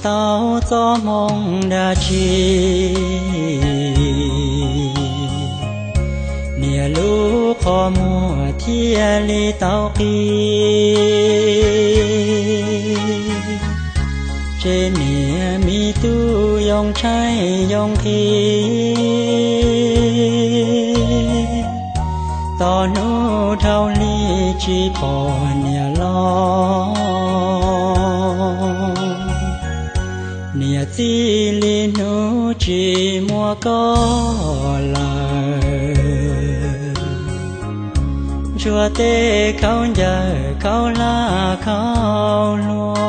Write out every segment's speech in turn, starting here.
Tau txoj hmoo dab tsi, niam lub qhov muag thiaj li tau qis? Ces niam me tub yoo tshaib yoo nqhis, txog hnub dhau li tsis pom niam los. Niam txij li hnub tsis muaj koj lawm, ntsuag tej khaub ncaws khaub hlab khaub hluas,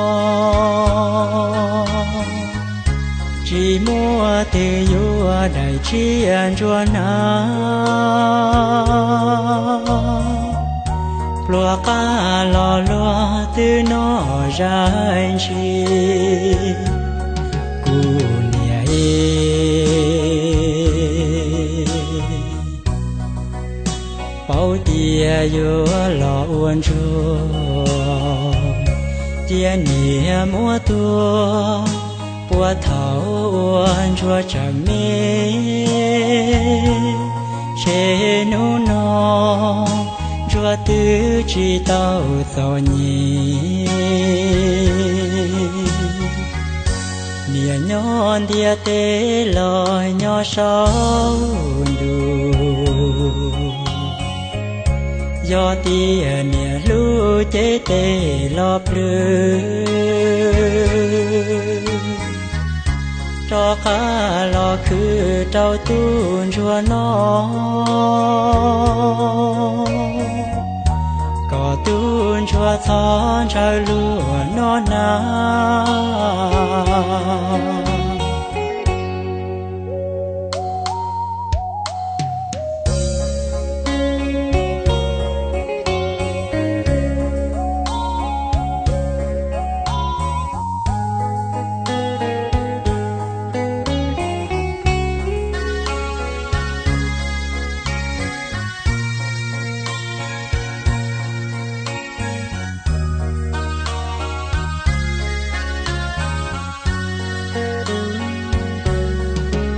tsis muaj twg yuav daim tsiaj ntsuag hnav. Pluas qab los luag twb noj zais ntshis, kuv niam es, paub tias yuav los ua ntsuag, cia niam muab tua, puag thaum ua ntsuag tseem me, ces hnub no ntsuag twb tsis tau txom nyem. Niam nyob ntiaj teb los nyob saum ntuj, yog tias niam hlub ces tes los plhws, rov qab los khwv rau tub ntsuag no, kom tub ntsuag txhob ntshaw luag noj hnav.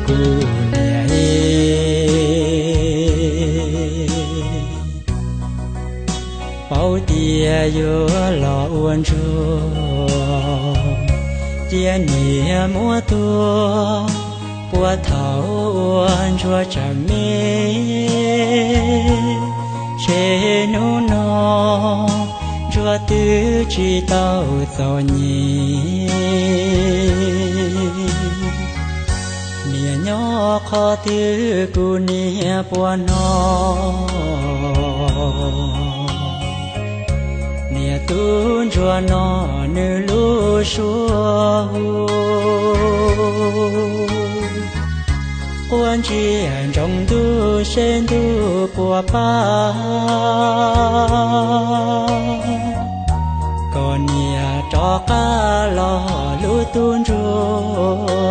Kuv niam es, paub tias yuav los ua ntsuag, cia niam muab tua, puag thaum ua ntsuag tseem me, ces hnub no ntsuag twb tsis tau txom nyem. Niam nyob qhov twg kuv niam puas hnov? Niam tub ntsuag no nws lub suab hu, quaj ntsia ntsoov ntuj seb ntuj puas pab, kom niam rov qab los hlub tub ntsuag.